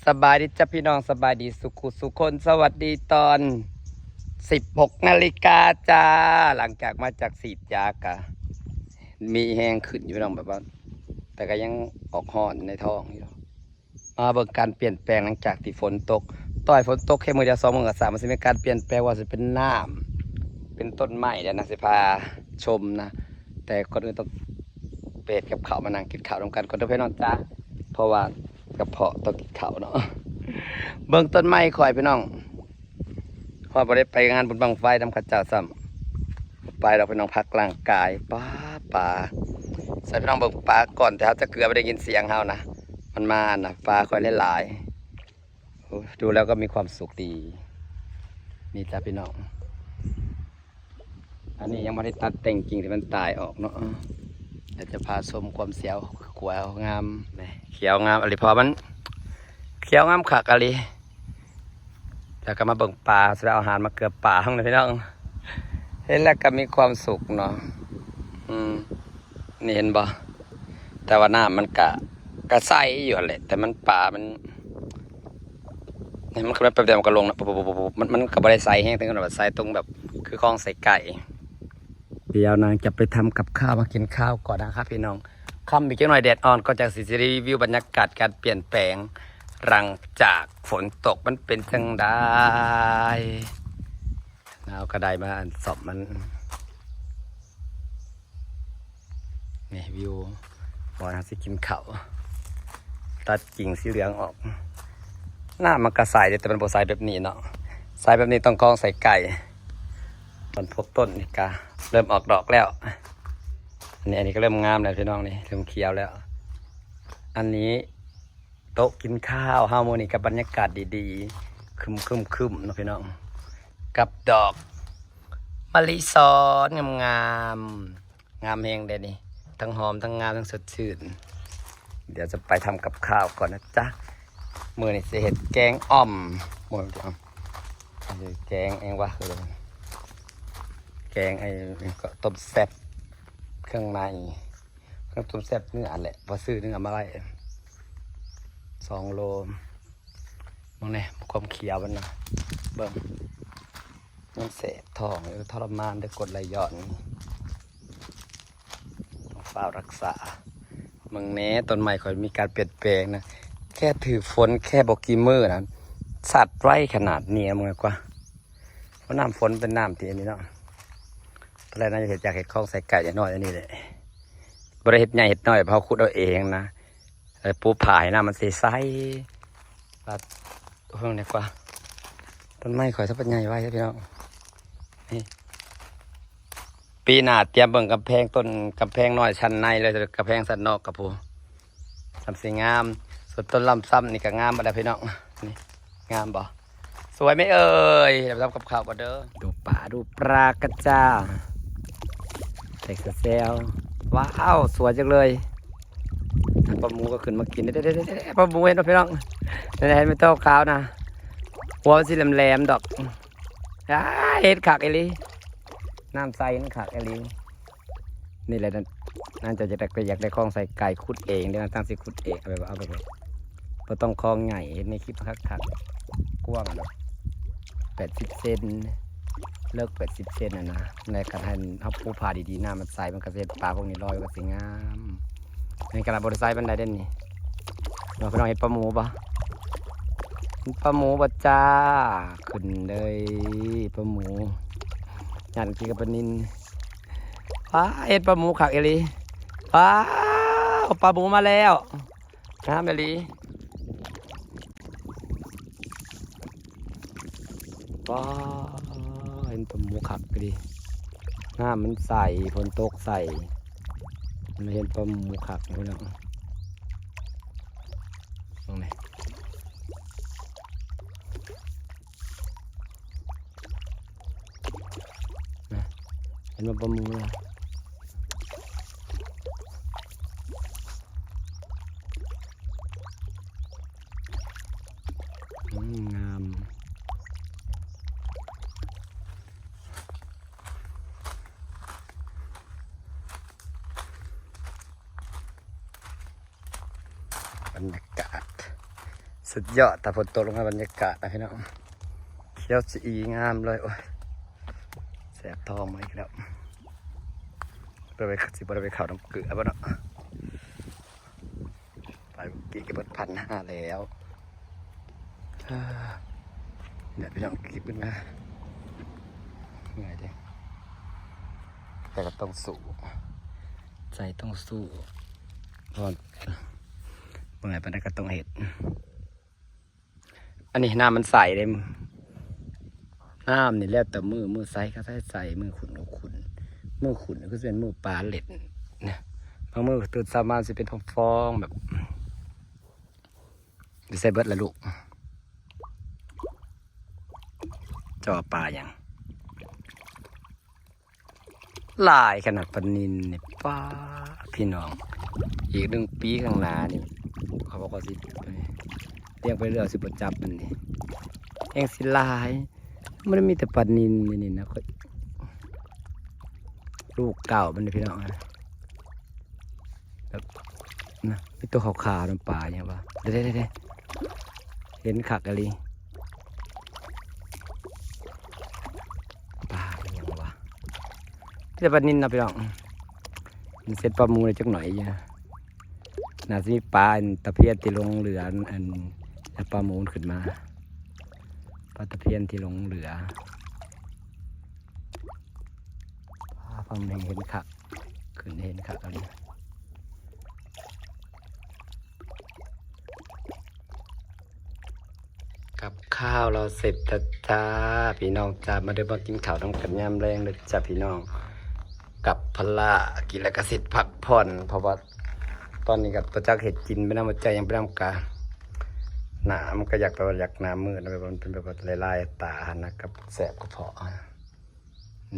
ສະບາຍດີຈ້າພີ່ນ້ອງ ສະບາຍດີສູ່ຄູ່ສູ່ຄົນ. ສະຫວັດດີຕອນສິບຫົກນາລິກາຈ້າ. ຫຼັງຈາກມາຈາກສີດຢາກະມີແຮງຂຶ້ນຢູ່ພີ່ນ້ອງ ແບບວ່າ ແຕ່ກະຍັງອອກຮ້ອນໃນທ້ອງຢູ່. ມາເບິ່ງການປ່ຽນແປງຫຼັງຈາກທີ່ຝົນຕົກ. ຕໍ່ໃຫ້ຝົນຕົກແຄ່ມື້ດຽວສອງມື້ກໍຊ່າງ ມັນຊິມີການປ່ຽນແປງ ວ່າຊິເປັນນ້ຳ ເປັນຕົ້ນໄມ້ແລ້ວນະ ຊິພາຊົມນະ. ແຕ່ກ່ອນອື່ນຕ້ອງໄປເຮັດກັບເຂົ້າ ມານັ່ງກິນເຂົ້ານຳກັນກ່ອນເດີພີ່ນ້ອງຈ້າ ເພາະວ່າກະເພາະຕ້ອງກິນເຂົ້າເນາະ. ເບິ່ງຕົ້ນໄມ້ຂ້ອຍພີ່ນ້ອງ. ເພາະບໍ່ໄດ້ໄປງານບຸນບັ້ງໄຟນຳເຂົາເຈົ້າຊ້ຳ. ບໍ່ໄປດອກພີ່ນ້ອງ ພັກຮ່າງກາຍ. ປາ ປາ ໃສ່ພີ່ນ້ອງເບິ່ງປາ ກ່ອນແຕ່ເຮົາຈະເກືອບໄດ້ຍິນສຽງເຮົານະ ມັນມານະ ປາຂ້ອຍຫຼາຍໆ. ໂອ້ ดูแล้วก็มีความสุขดี ນີ້ຈ້າພີ່ນ້ອງ. ອັນນີ້ຍັງບໍ່ໄດ້ຕັດແຕ່ງກິ່ງທີ່ມັນຕາຍອອກເນາະ. ດຽວຈະພາຊົມຄວາມຂຽວ ຂຽວງາມ ນີ້ ຂຽວງາມອີ່ຫຼີ ເພາະມັນຂຽວງາມຄັກອີ່ຫຼີ. ແລ້ວກໍມາເບິ່ງປາ ຊິໄດ້ເອົາຫານມາເກືອບປາເຮົານະພີ່ນ້ອງ. ເຫັນແລ້ວກໍມີຄວາມສຸກເນາະ. ອືມ ນີ້ເຫັນບໍ່? ແຕ່ວ່ານ້ຳມັນກະ ກະໃສຢູ່ຫັ້ນແຫຼະ ແຕ່ມັນ ປາມັນ ນີ້ມັນຂຶ້ນມາແປັບດຽວມັນກໍລົງນະ ປຸບໆໆໆ ມັນ ມັນກໍບໍ່ໄດ້ໃສແຮງ ເຖິງຂະໜາດວ່າໃສຕົງແບບຄືຄອງໄສ້ໄກ່. ດຽວນາງຈະໄປທຳກັບຂ້າວມາກິນຂ້າວກ່ອນນະຄັບພີ່ນ້ອງ. ຄ່ຳອີກຈັກໜ່ອຍແດດອ່ອນກໍຈັ່ງຊິ ຊິໄດ້ຣີວິວບັນຍາກາດການປ່ຽນແປງ ຫຼັງຈາກຝົນຕົກມັນເປັນຈັ່ງໃດ. ເອົາກະໄດມາອັນສອບມັນ. ນີ້ວິວ ບ່ອນເຮົາຊິກິນເຂົ້າ ຕັດກິ່ງສີເຫຼືອງອອກ. ນ້ຳມັນກະໃສເດ້ ແຕ່ມັນບໍ່ໃສແບບນີ້ເນາະ. ໃສແບບນີ້ຕ້ອງຄອງໄສ້ໄກ່. ມັນພວກຕົ້ນນີ້ກະເລີ່ມອອກດອກແລ້ວ. ອັນນີ້ ອັນນີ້ກໍເລີ່ມງາມແລ້ວພີ່ນ້ອງ ນີ້ເລີ່ມຂຽວແລ້ວ. ອັນນີ້ ໂຕະກິນຂ້າວເຮົາມື້ນີ້ກັບບັນຍາກາດດີໆ ຄຶມໆໆ ເນາະພີ່ນ້ອງ ກັບດອກມະລິສອນງາມໆ ງາມແຮງເດ້ນີ້ ທັງຫອມທັງງາມທັງສົດຊື່ນ. ດຽວຈະໄປທຳກັບຂ້າວກ່ອນນະຈ໊ະ. ມື້ນີ້ຊິເຮັດແກງອ່ອມ ມື້ນີ້ແກງຫຍັງວະ ແກງໄອ້ ຫຍັງເກາະ ຕົ້ມແຊບເຄື່ອງໃນ ເຄື່ອງຕົ້ມແຊບເນື້ອຫັ້ນແຫຼະ ພໍຊື້ເນື້ອມາໄວ້ສອງໂລ. ເບິ່ງແດ່ ຄວາມຂຽວມັນນະ ເບິ່ງ ມັນແສບທ້ອງ ເອີ ທໍລະມານເດີ ກົດໄຫຼຍ້ອນ ຕ້ອງຟ້າວຮັກສາ. ເບິ່ງແດ່ ຕົ້ນໄມ້ຂ້ອຍມີການປ່ຽນແປງນະ ແຄ່ຖືກຝົນແຄ່ບໍ່ກີ່ມື້ນະ ສັດໄວຂະໜາດນີ້ ເບິ່ງກວ່າ. ເພາະນ້ຳຝົນເປັນນ້ຳທີ່ອັນນີ້ເນາະ. ຕອນແລກນາຈະເຮັດ ຢາກເຮັດຄອງໄສ້ໄກ່ນ້ອຍໆ ອັນນີ້ແຫຼະ ບໍ່ໄດ້ເຮັດໃຫຍ່ເຮັດນ້ອຍ ເຮົາຂຸດເອົາເອງນະ ແລ້ວປູພາໃຫ້ນ້ຳມັນໃສໆ. ວ່າເບິ່ງດີກວ່າ ຕົ້ນໄມ້ຂ້ອຍສະພັດໃຫຍ່ໄວເດ້ພີ່ນ້ອງ. ນີ້ ປີໜ້າຕຽມເບິ່ງກຳແພງ ຕົ້ນກຳແພງນ້ອຍຊັ້ນໃນ ແລ້ວກຳແພງຊັ້ນນອກກະພຸ້ນ ສ່ຳຊິງາມ. ສ່ວນຕົ້ນລຳຊຳນີ້ກະງາມບໍ່ລະພີ່ນ້ອງ ນີ້ ງາມບໍ່? ສວຍໄໝເອີຍ? ລຳຊຳກັບເຂົ້າບໍ່ເດີ? ດູປາ ດູປາກະຈ້າ ແຕກແຊວ. ວ້າວ ສວຍຈັງເລີຍ. ປາໝູກໍຂຶ້ນມາກິນ ປາໝູເຫັນບໍ່ພີ່ນ້ອງ? ນັ້ນ ເຫັນໄໝ ໂຕຂາວນະ ຫົວມັນຊິແຫຼມໆດອກ. ອ້າ ເຫັດຄັກອີ່ຫຼີ ນ້ຳໃສ ເຫັນຄັກອີ່ຫຼີ. ນີ້ແຫຼະ ນາຈະຢາກໄດ້ ຢາກໄດ້ຄອງໄສ້ໄກ່ ຂຸດເອງເດ້ ນາຕັ້ງຊິຂຸດເອງ ເອົາແບບວ່າ ເອົາແບບວ່າ ບໍ່ຕ້ອງຄອງໃຫຍ່ ເຮັດໃນຄລິບຄັກໆ ກວ້າງແບບແປດສິບເຊັນ ເລິກແປດສິບເຊັນຫັ້ນນະ. ໃນການໃຫ້ເຮົາປູພາດີໆ ນ້ຳມັນໃສ ມັນກະຊິເຮັດປາພວກນີ້ລອຍ ມັນກະຊິງາມ. ໃນຂະນະບໍ່ໄດ້ໃສປານໃດເດ້ນີ້ ເນາະ ພີ່ນ້ອງ. ເຫັນປາໝູບໍ່? ເຫັນປາໝູບໍ່ຈ້າ? ຂຶ້ນເລີຍປາໝູ ຍ່າງກິນກັບປານິນ. ວ້າ ເຫັນປາໝູຄັກອີ່ຫຼີ. ວ້າວ ປາໝູມາແລ້ວ ງາມອີ່ຫຼີ. ວ້າວ ເຫັນປາໝູຄັກອີ່ຫຼີ ນ້ຳມັນໃສ ຝົນຕົກໃສ ເຫັນປາໝູຄັກພີ່ນ້ອງ. ເບິ່ງແດ່ ນະ ເຫັນບໍ່ປາໝູນະ? ອືມ ງາມ. ບັນຍາກາດເ ສຸດຍອດ ຖ້າຝົນຕົກລົງມາ ບັນຍາກາດນະພີ່ນ້ອງ ຂຽວຊະອີງາມເລີຍ. ໂອ້ຍ ແສບທ້ອງມາອີກແລ້ວ ບໍ່ໄດ້ໄປ ຊິບໍ່ໄດ້ໄປເຂົ້ານ້ຳເກືອບໍ່ເນາະ. ໄປເມື່ອກີ້ກໍເບິດພັນຫ້າແລ້ວ. ເອີ ນີ້ແຫຼະພີ່ນ້ອງ ຄລິບຂຶ້ນມາ ເມື່ອຍເດ້ ແຕ່ກໍຕ້ອງສູ້ ໃຈຕ້ອງສູ້ ເພາະວ່າເມື່ອຍປານໃດກໍຕ້ອງເຮັດ. ອັນນີ້ນ້ຳມັນໃສເດ້ ນ້ຳນີ້ແລ້ວແຕ່ມື້ ມື້ໃສກໍໃສ ໃສ ມື້ຂຸ່ນກໍຂຸ່ນ ມື້ຂຸ່ນກໍຊິເປັນມື້ປາເຫຼັ້ນນະ ບາງມື້ຕື່ນເຊົ້າມາຊິເປັນຟອງໆ ແບບ ຢູ່ໃສເບິດລະລູກ? ເຈົ້າວ່າປາຫຍັງ? ຫຼາຍຂະໜາດປານິນນີ້ ປ້າ ພີ່ນ້ອງ ອີກໜຶ່ງປີຂ້າງໜ້ານີ້ ເຂົາບອກວ່າຊິລ້ຽງໄປເລື້ອຍ ຊິບໍ່ຈັບມັນນີ້ ແຮ່ງຊິຫຼາຍ. ມັນມີແຕ່ປານິນນີ້ນະ ຂ້ອຍ ລູກເກົ່າມັນນີ້ພີ່ນ້ອງ ແບບນະ ມີຕົວຂາວໆນຳ ປາຫຍັງວະ ເດ້ໆໆ ເຫັນຄັກອີ່ຫຼີ ປາອີ່ຫຍັງວະ ມີແຕ່ປານິນນະພີ່ນ້ອງ. ມັນເຊັດປາໝູໄດ້ຈັກໜ້ອຍຢູ່ ໜ້າຊິມີປາອັນຕະພຽນທີ່ຫຼົງເຫຼືອ ອັນ ອັນປາໝູຂຶ້ນມາ ປາຕະພຽນທີ່ຫຼົງເຫຼືອ. ຟ້າຝັ່ງນີ້ເຫັນຄັກ ຂຶ້ນເຫັນຄັກອີ່ຫຼີ. ກັບຂ້າວລາວເສັດແລ້ວຈ້າ ພີ່ນ້ອງຈ້າ ມາເດີ ມາກິນຂ້າວນຳກັນຍາມແລງເດີຈ້າພີ່ນ້ອງ. ກັບພາລະກິນແລ້ວກໍຊິພັກຜ່ອນ ເພາະວ່າຕອນນີ້ກໍບໍ່ຈັກເຮັດກິນໄປນຳ ບໍ່ຈັກຫຍັງໄປນຳ ກະໜ້າມັນກໍຢາກ ແບບວ່າຢາກໜ້າມືດ ແບບວ່າມັນເປັນແບບວ່າລາຍໆຕາຫັ້ນນະ ກັບແສບກະເພາະ.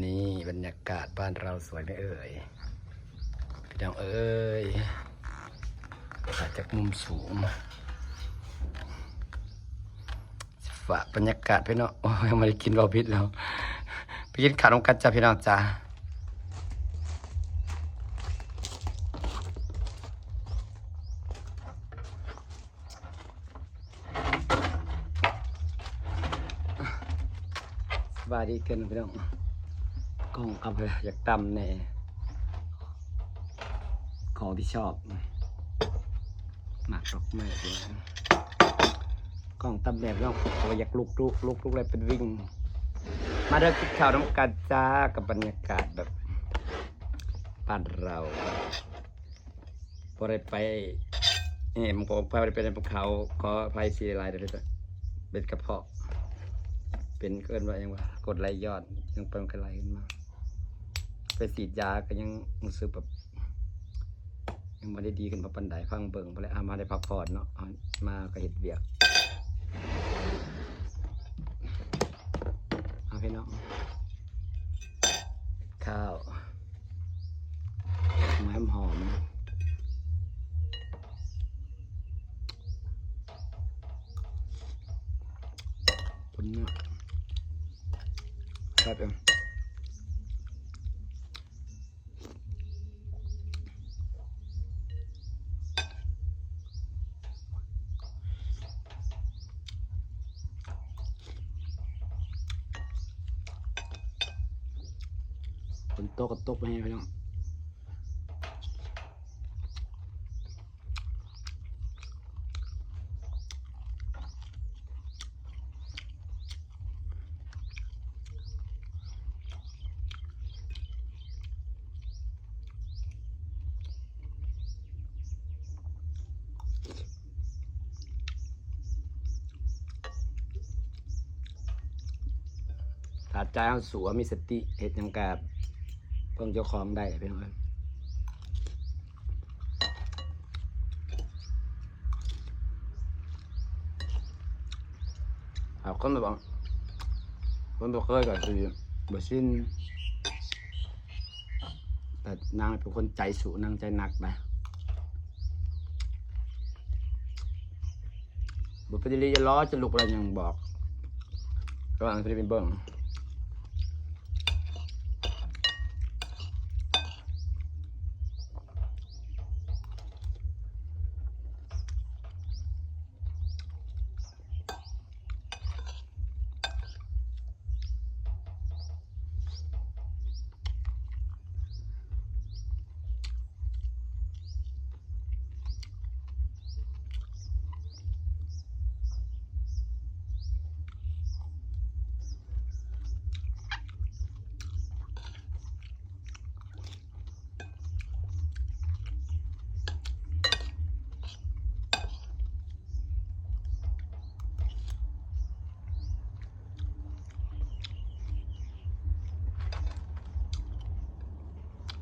ນີ້ບັນຍາກາດບ້ານເຮົາສວຍໄໝເອີຍ ພີ່ນ້ອງເອີຍ ຖ່າຍຈາກມຸມສູງ ຝາກບັນຍາກາດໄປເນາະ. ໂອ້ຍ ຍັງບໍ່ໄດ້ກິນ ເວົ້າຜິດແລ້ວ ໄປກິນຂ້າວນຳກັນຈ້າ ພີ່ນ້ອງຈ້າ. ສະບາຍດີເກີນພີ່ນ້ອງ ກ້ອງເອົາໄປ ຢາກຕ່ຳແດ່ ຂອງທີ່ຊອບ ໝາກດອກໄມ້ ກ້ອງຕ່ຳແດ່ພີ່ນ້ອງ ໂອ້ຍ ຢາກລຸກ ລຸກ ລຸກ ລຸກແລ້ວເປັນວິ່ງ. ມາເດີ ກິນຂ້າວນຳກັນຈ້າ ກັບບັນຍາກາດແບບບ້ານເຮົາ. ບໍ່ໄດ້ໄປແຫ່ ບໍ່ໄດ້ໄປນຳເຂົາ ຂໍອະໄພຊິຫຼາຍໆເດີ ເປັນກະເພາະ ເປັນ ເອີ້ນວ່າຫຍັງວະ ກົດໄຫຼຍ້ອນ ຍັງໄປ ມັນກໍໄຫຼຂຶ້ນມາ. ໄປສີດຢາກໍຍັງຮູ້ສຶກແບບ ຍັງບໍ່ໄດ້ດີຂຶ້ນພໍປານໃດ ຟັງເບິ່ງ ພໍແລ້ວ ເຮົາມາໄດ້ພັກຜ່ອນເນາະ ເຮົາມາກໍເຮັດວຽກ. ເອົາພີ່ນ້ອງ ຂ້າວ ຫອມໆ ຄົນເນາະ ແຊບເອີ. ຝົນຕົກກໍຕົກແຮງ ພີ່ນ້ອງ. ຖ້າໃຈເຮົາສູ້ ເຮົາມີສະຕິ ເຮັດຫຍັງກະເບິ່ງເຈົ້າຂອງໄດ້ ພີ່ນ້ອງເອີຍ. ຖ້າຄົນແບບວ່າ ຄົນບໍ່ເຄີຍກໍຊິບໍ່ຊິນ ແຕ່ນາງເປັນຄົນໃຈສູ້ ນາງໃຈໜັກນະ. ບໍ່ເປັນອີ່ຫຼີ ຢ່າລໍ ຈະລຸກແລ້ວຍັງບອກ ກໍວ່າຊິໄປເບິ່ງ. ເ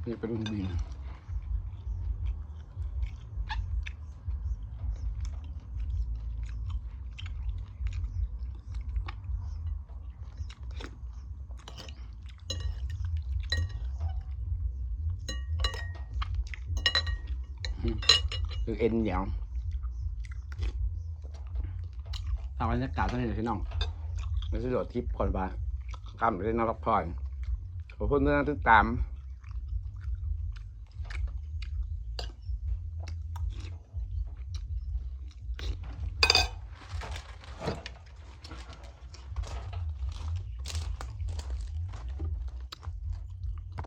ນີ້ເປັນໜຸ່ມບິນ ອືມ ຄືເອັນຫຍັງ ເອົາບັນຍາກາດເທົ່ານີ້ແຫຼະພີ່ນ້ອງ ແລ້ວຊິໂຫຼດຄລິບກ່ອນວ່າ ຄ່ຳເລີຍນອນພັກຜ່ອນ ຂອບຄຸນທີ່ຕິດຕາມ.